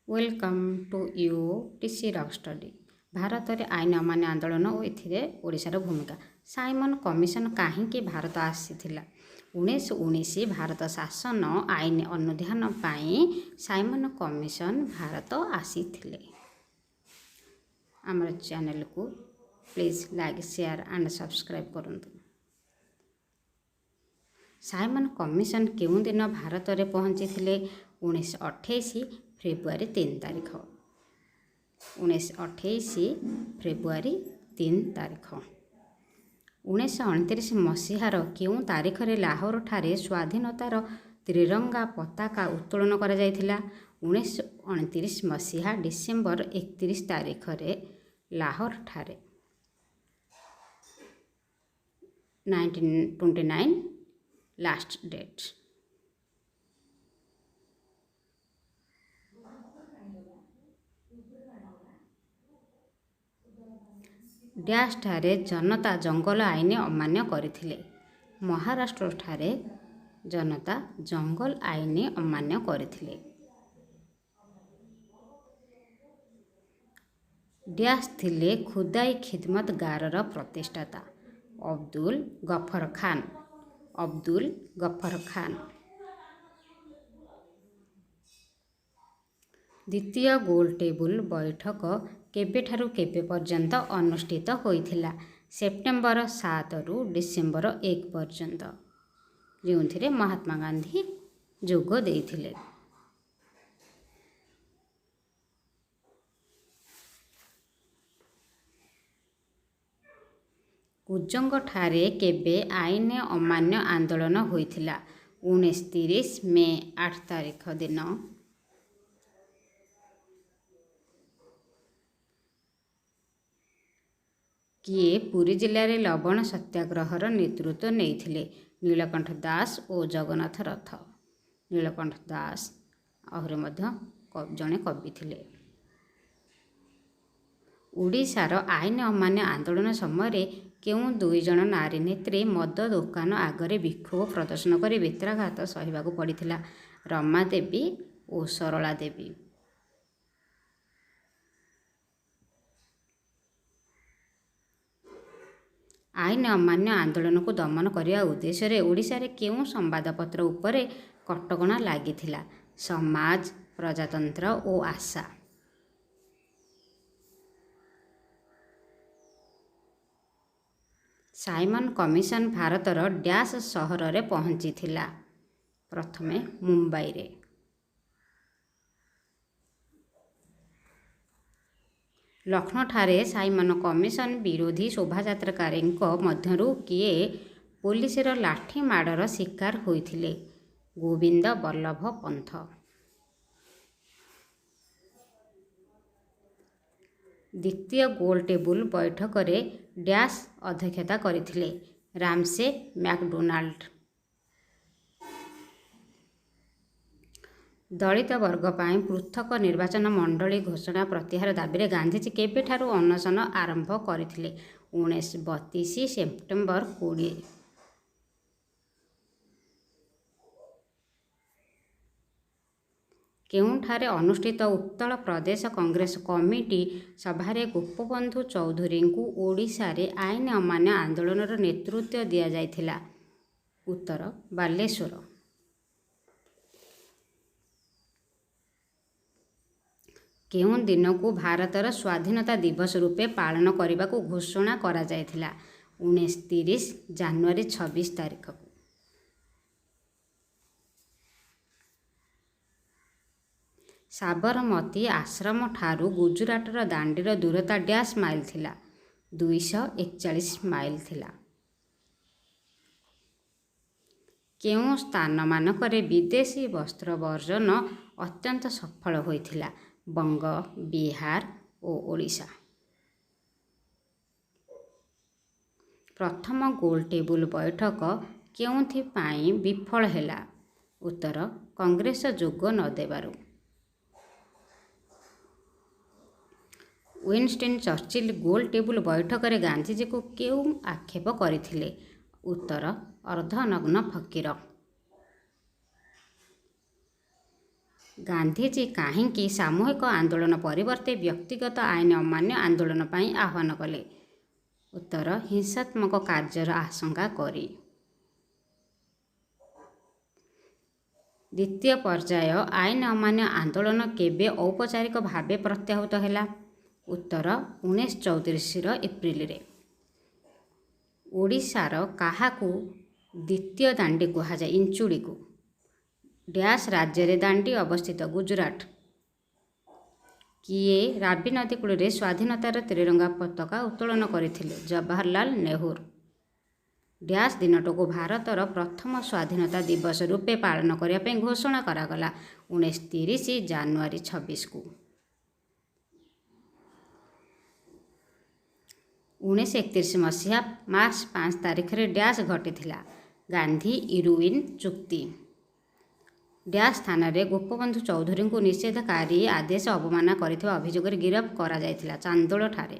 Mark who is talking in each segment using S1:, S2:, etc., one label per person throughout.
S1: Welcome to you TC Rock Study. ଭାରତରେ ଆଇନ ଅମାନ୍ୟ ଆନ୍ଦୋଳନ ଓ ଏଥିରେ ଓଡ଼ିଶାର ଭୂମିକା। ସାଇମନ୍ କମିଶନ କାହିଁକି ଭାରତ ଆସିଥିଲା? 1919 ଭାରତ ଶାସନ ଆଇନ ଅନୁଧ୍ୟାନ ପାଇଁ ସାଇମନ୍ କମିଶନ ଭାରତ ଆସିଥିଲେ। ଆମର ଚ୍ୟାନେଲକୁ please like, share and subscribe କରନ୍ତୁ। ସାଇମନ୍ କମିଶନ କେଉଁ ଦିନ ଭାରତରେ ପହଞ୍ଚିଥିଲେ? 1928 ଫେବୃଆରୀ 3 ତାରିଖ। 1928 ଫେବୃଆରୀ 3 ତାରିଖ। 1929 ମସିହାର କେଉଁ ତାରିଖରେ ଲାହୋରଠାରେ ସ୍ୱାଧୀନତାର ତ୍ରିରଙ୍ଗା ପତାକା ଉତ୍ତୋଳନ କରାଯାଇଥିଲା? 1929 ମସିହା ଡିସେମ୍ବର 31 ତାରିଖରେ ଲାହୋରଠାରେ, 1929 ଲାଷ୍ଟ ଡେଟ୍। ଡ୍ୟାସ୍ଠାରେ ଜନତା ଜଙ୍ଗଲ ଆଇନ ଅମାନ୍ୟ କରିଥିଲେ? ମହାରାଷ୍ଟ୍ରଠାରେ ଜନତା ଜଙ୍ଗଲ ଆଇନ ଅମାନ୍ୟ କରିଥିଲେ। ଡ୍ୟାସ୍ ଥିଲେ ଖୁଦାଇ ଖିଦମତଗାରର ପ୍ରତିଷ୍ଠାତା? ଅବଦୁଲ ଗଫର ଖାନ। ଅବଦୁଲ ଗଫର ଖାନ। ଦ୍ୱିତୀୟ ଗୋଲ ଟେବୁଲ ବୈଠକ କେବେଠାରୁ କେବେ ପର୍ଯ୍ୟନ୍ତ ଅନୁଷ୍ଠିତ ହୋଇଥିଲା? ସେପ୍ଟେମ୍ବର 7ରୁ ଡିସେମ୍ବର 1 ପର୍ଯ୍ୟନ୍ତ, ଯେଉଁଥିରେ ମହାତ୍ମା ଗାନ୍ଧୀ ଯୋଗ ଦେଇଥିଲେ। କୁଜଙ୍ଗଠାରେ କେବେ ଆଇନ ଅମାନ୍ୟ ଆନ୍ଦୋଳନ ହୋଇଥିଲା? 1930 ମେ 8 ତାରିଖ ଦିନ। କିଏ ପୁରୀ ଜିଲ୍ଲାରେ ଲବଣ ସତ୍ୟାଗ୍ରହର ନେତୃତ୍ୱ ନେଇଥିଲେ? ନୀଳକଣ୍ଠ ଦାସ ଓ ଜଗନ୍ନାଥ ରଥ। ନୀଳକଣ୍ଠ ଦାସ ଆହୁରି ମଧ୍ୟ ଜଣେ କବି ଥିଲେ। ଓଡ଼ିଶାର ଆଇନ ଅମାନ୍ୟ ଆନ୍ଦୋଳନ ସମୟରେ କେଉଁ ଦୁଇ ଜଣ ନାରୀ ନେତ୍ରୀ ମଦ ଦୋକାନ ଆଗରେ ବିକ୍ଷୋଭ ପ୍ରଦର୍ଶନ କରି ବେତ୍ରାଘାତ ସହିବାକୁ ପଡ଼ିଥିଲା? ରମାଦେବୀ ଓ ସରଳା ଦେବୀ। ଆଇନ ଅମାନ୍ୟ ଆନ୍ଦୋଳନକୁ ଦମନ କରିବା ଉଦ୍ଦେଶ୍ୟରେ ଓଡ଼ିଶାରେ କେଉଁ ସମ୍ବାଦପତ୍ର ଉପରେ କଟକଣା ଲାଗିଥିଲା? ସମାଜ, ପ୍ରଜାତନ୍ତ୍ର ଓ ଆଶା। ସାଇମନ୍ କମିଶନ ଭାରତର ଡ୍ୟାସ୍ ସହରରେ ପହଞ୍ଚିଥିଲା? ପ୍ରଥମେ ମୁମ୍ବାଇରେ। ଲକ୍ଷ୍ନୌଠାରେ ସାଇମନ୍ କମିଶନ ବିରୋଧୀ ଶୋଭାଯାତ୍ରାକାରୀଙ୍କ ମଧ୍ୟରୁ କିଏ ପୋଲିସର ଲାଠି ମାଡ଼ର ଶିକାର ହୋଇଥିଲେ? ଗୋବିନ୍ଦ ବଲ୍ଲଭ ପନ୍ଥ। ଦ୍ୱିତୀୟ ଗୋଲ ଟେବୁଲ ବୈଠକରେ ଡ୍ୟାସ୍ ଅଧ୍ୟକ୍ଷତା କରିଥିଲେ? Ramsay MacDonald. ଦଳିତ ବର୍ଗ ପାଇଁ ପୃଥକ ନିର୍ବାଚନ ମଣ୍ଡଳୀ ଘୋଷଣା ପ୍ରତ୍ୟାହାର ଦାବିରେ ଗାନ୍ଧିଜୀ କେବେଠାରୁ ଅନଶନ ଆରମ୍ଭ କରିଥିଲେ? 1932 ସେପ୍ଟେମ୍ବର 20। କେଉଁଠାରେ ଅନୁଷ୍ଠିତ ଉତ୍କଳ ପ୍ରଦେଶ କଂଗ୍ରେସ କମିଟି ସଭାରେ ଗୋପବନ୍ଧୁ ଚୌଧୁରୀଙ୍କୁ ଓଡ଼ିଶାରେ ଆଇନ ଅମାନ୍ୟ ଆନ୍ଦୋଳନର ନେତୃତ୍ୱ ଦିଆଯାଇଥିଲା? ଉତ୍ତର ବାଲେଶ୍ୱର। କେଉଁ ଦିନକୁ ଭାରତର ସ୍ୱାଧୀନତା ଦିବସ ରୂପେ ପାଳନ କରିବାକୁ ଘୋଷଣା କରାଯାଇଥିଲା? 1930 ଜାନୁଆରୀ 26 ତାରିଖକୁ। ସାବରମତୀ ଆଶ୍ରମଠାରୁ ଗୁଜୁରାଟର ଦାଣ୍ଡିର ଦୂରତା ଡ୍ୟାସ୍ ମାଇଲ ଥିଲା? 241 ମାଇଲ ଥିଲା। କେଉଁ ସ୍ଥାନମାନଙ୍କରେ ବିଦେଶୀ ବସ୍ତ୍ର ବର୍ଜନ ଅତ୍ୟନ୍ତ ସଫଳ ହୋଇଥିଲା? ବଙ୍ଗ, ବିହାର ଓ ଓଡ଼ିଶା। ପ୍ରଥମ ଗୋଲ ଟେବୁଲ ବୈଠକ କେଉଁଥିପାଇଁ ବିଫଳ ହେଲା? ଉତ୍ତର କଂଗ୍ରେସ ଯୋଗ ନ ଦେବାରୁ। ୱିନଷ୍ଟନ୍ ଚର୍ଚ୍ଚିଲ୍ ଗୋଲ ଟେବୁଲ ବୈଠକରେ ଗାନ୍ଧିଜୀଙ୍କୁ କେଉଁ ଆକ୍ଷେପ କରିଥିଲେ? ଉତ୍ତର ଅର୍ଦ୍ଧନଗ୍ନ ଫକୀର। ଗାନ୍ଧିଜୀ କାହିଁକି ସାମୂହିକ ଆନ୍ଦୋଳନ ପରିବର୍ତ୍ତେ ବ୍ୟକ୍ତିଗତ ଆଇନ ଅମାନ୍ୟ ଆନ୍ଦୋଳନ ପାଇଁ ଆହ୍ୱାନ କଲେ? ଉତ୍ତର, ହିଂସାତ୍ମକ କାର୍ଯ୍ୟର ଆଶଙ୍କା କରି। ଦ୍ୱିତୀୟ ପର୍ଯ୍ୟାୟ ଆଇନ ଅମାନ୍ୟ ଆନ୍ଦୋଳନ କେବେ ଔପଚାରିକ ଭାବେ ପ୍ରତ୍ୟାହୃତ ହେଲା? ଉତ୍ତର, 1934ର ଏପ୍ରିଲରେ। ଓଡ଼ିଶାର କାହାକୁ ଦ୍ୱିତୀୟ ଦାଣ୍ଡି କୁହାଯାଏ? ଇଞ୍ଚୁଡ଼ିକୁ। ଡ୍ୟାସ୍ ରାଜ୍ୟରେ ଦାଣ୍ଡି ଅବସ୍ଥିତ? ଗୁଜୁରାଟ। କିଏ ରାବି ନଦୀ କୂଳରେ ସ୍ୱାଧୀନତାର ତ୍ରିରଙ୍ଗା ପତାକା ଉତ୍ତୋଳନ କରିଥିଲେ? ଜବାହରଲାଲ ନେହେରୁ। ଡ୍ୟାସ୍ ଦିନଟିକୁ ଭାରତର ପ୍ରଥମ ସ୍ୱାଧୀନତା ଦିବସ ରୂପେ ପାଳନ କରିବା ପାଇଁ ଘୋଷଣା କରାଗଲା? 1930 ଜାନୁଆରୀ 26କୁ। 1931 ମସିହା ମାର୍ଚ୍ଚ 5 ତାରିଖରେ ଡ୍ୟାସ୍ ଘଟିଥିଲା? ଗାନ୍ଧୀ ଇରୁଇନ୍ ଚୁକ୍ତି। ଡ୍ୟାସ୍ ସ୍ଥାନରେ ଗୋପବନ୍ଧୁ ଚୌଧୁରୀଙ୍କୁ ନିଷେଧକାରୀ ଆଦେଶ ଅବମାନନା କରିଥିବା ଅଭିଯୋଗରେ ଗିରଫ କରାଯାଇଥିଲା? ଚାନ୍ଦୋଳଠାରେ।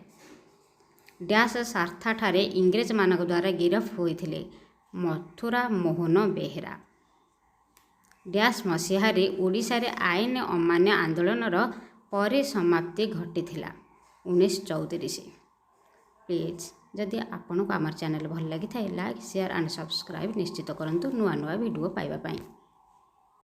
S1: ଡ୍ୟାସ୍ ସାର୍ଥାଠାରେ ଇଂରେଜମାନଙ୍କ ଦ୍ୱାରା ଗିରଫ ହୋଇଥିଲେ? ମଥୁରା ମୋହନ ବେହେରା। ଡ୍ୟାସ୍ ମସିହାରେ ଓଡ଼ିଶାରେ ଆଇନ ଅମାନ୍ୟ ଆନ୍ଦୋଳନର ପରିସମାପ୍ତି ଘଟିଥିଲା? 1934। ପ୍ଲିଜ୍, ଯଦି ଆପଣଙ୍କୁ ଆମର ଚ୍ୟାନେଲ୍ ଭଲ ଲାଗିଥାଏ, ଲାଇକ୍, ସେୟାର ଆଣ୍ଡ ସବସ୍କ୍ରାଇବ୍ ନିଶ୍ଚିତ କରନ୍ତୁ ନୂଆ ନୂଆ ଭିଡ଼ିଓ ପାଇବା ପାଇଁ।